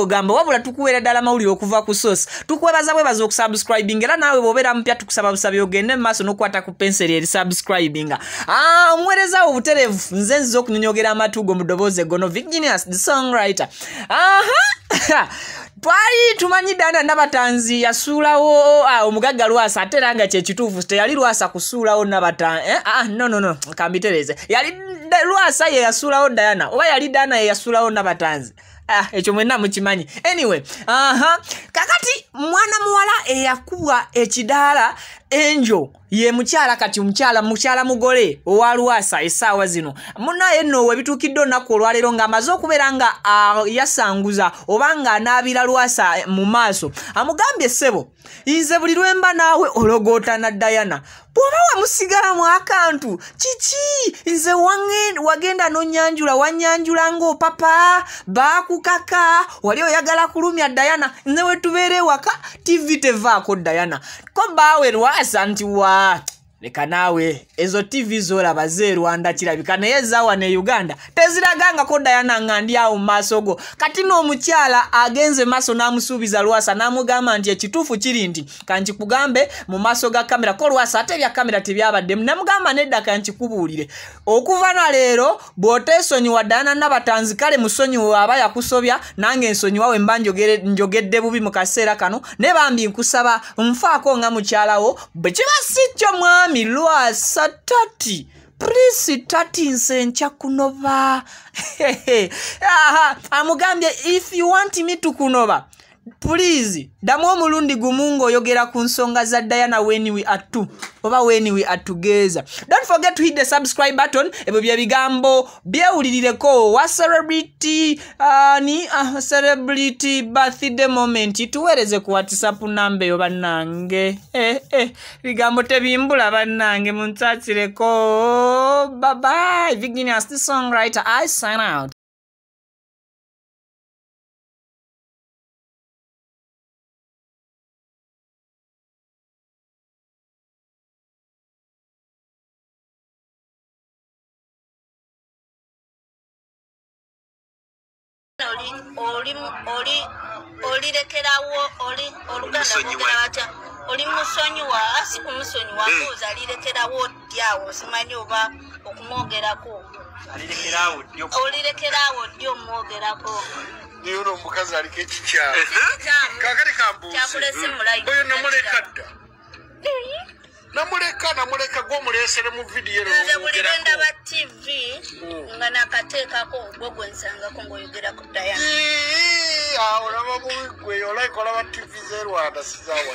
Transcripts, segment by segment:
Gamba wabula tukuweera ddala mawulire okuva ku source. Tukwebaza bwebaza okusubscribing, era naawe bw'obeera mupya tukusaba busabi ogende mu maaso n'okukwata ku penseri eri subscribing. Omuweereza wo obutereevu nze nziza okunyonyogera amatugo mu ddoboozi eggono, Virginius the songwriter. Aha! Twali tumanyi Diana Nabatanzi yasuulawo omugagga Lwasa, ate era nga kyekituufu teyali Lwasa kusuulawo Nabatanzi. No, kambitereeze. Yali Lwasa ye yasuulawo Diana, oba yali Diana ye yasuulawo Nabatanzi. Ekyo mwenna mukimanyi. Anyway, kakati mwana muwala eyakubwa ekidaala Angel ye mukyala, kati mukyala mugole owa Lwasa essaawa zino. Munnaye nno webituukidde olunaku olwaleero ng'amaze okubeera nga yasanguza oba ng'anaabira Lwasa mu maaso, amugambye, ssebo, nze buli lwemba naawe ologootana Diana, bw'oba wamusigalamu akantu kiki? Nze wagenda n'onnyanjula, wannyanjula ng'opapa, baakukaka, wali oyagala kulumya Diana, nze we tubeera ewaka TV tevaako Diana. Ko bbaawe Lwasa nti wa leka naawe, ezo TV z'olaba z'e Rwanda kirabika, naye ezaawa ne Uganda teziragangako Diana nga ndi awo mu maaso go. Kati n'omukyala agenze maaso n'amusuubiza Lwasa n'amugamba nti ekituufu kiri nti kankikugambe mu maaso ga kamera. Ko Lwasa ate ebya kamera tebyabaddemu, namugamba nedda, kankikubuulire okuva na leero bw'oteesonyiwa Diana Nabatanzi, kale musonyiwe aba yakusobya, nange nsonyiwa we mba njogedde bubi mu kaseera kano, ne bambi nkusaba nfaako nga mukyalawo. Bwe kiba si kyo, mwami Lwasa, tati please, tati nze nja kunoba. Amugambye, if you want me to kunoba, please ddamu omulundi gumu ng'oyogera ku nsonga za Diana when we are two oba when we are together. Don't forget to hit the subscribe button. Ebyo bye bigambo byewulirireko wa celebrity ni celebrity birthday moment. Tuweereze ku WhatsApp namba eyo bannange. Bigambo tebimbula bannange, munsaasireko. Bye bye. Virginius the songwriter, I sign out. Oli olirekerawo oli oluganda bogera batya, oli musonyiwa asi kumusonyiwa, mbuuza alirekerawo ddi awo, simanyi oba okumwogerako olirekerawo ddi omwogerako. Niyo ono omukazi aliko ekikyamu. Kakati kambuuze, kyakulese mulayi. Oyo namuleka dda, namuleka, namuleka gwomuleesere mu vidiyo. Nze buli lwendaba TV nga nakateekako ogwo gwe nsangako ng'oyogera ku Diana. Awo olaba bubi gwe, olayika olaba TV z'e Rwanda sizawa.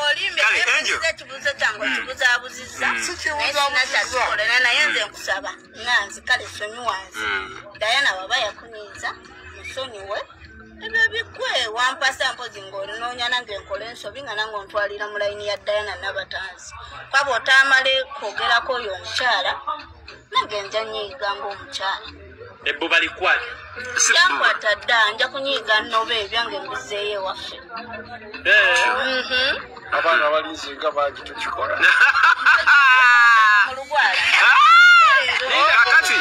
Olimbye ekibuuzo kyange okibuzaabuzizza, naye sinakyakikolera, naye nze nkusaba nga nzi kale sonyiwa nze Diana, waba yakunyiiza musonyiwe, ebyo biggwe. Wampasa mpozi ng'olinoonya nange nkola ensobi nga nange ontwalira mu layini ya Diana Nabatanzi, kwaba otaamale kwogerako oyo omukyala, nange nja nyiiga ng'omukyala. Ebbuba likwate. Yankwata dda, nja kunyiiga nnoba ebyange mbizeeyo ewaffe. Abaana balinze nga bangi, tukikola. Mu lugwala. Kakati.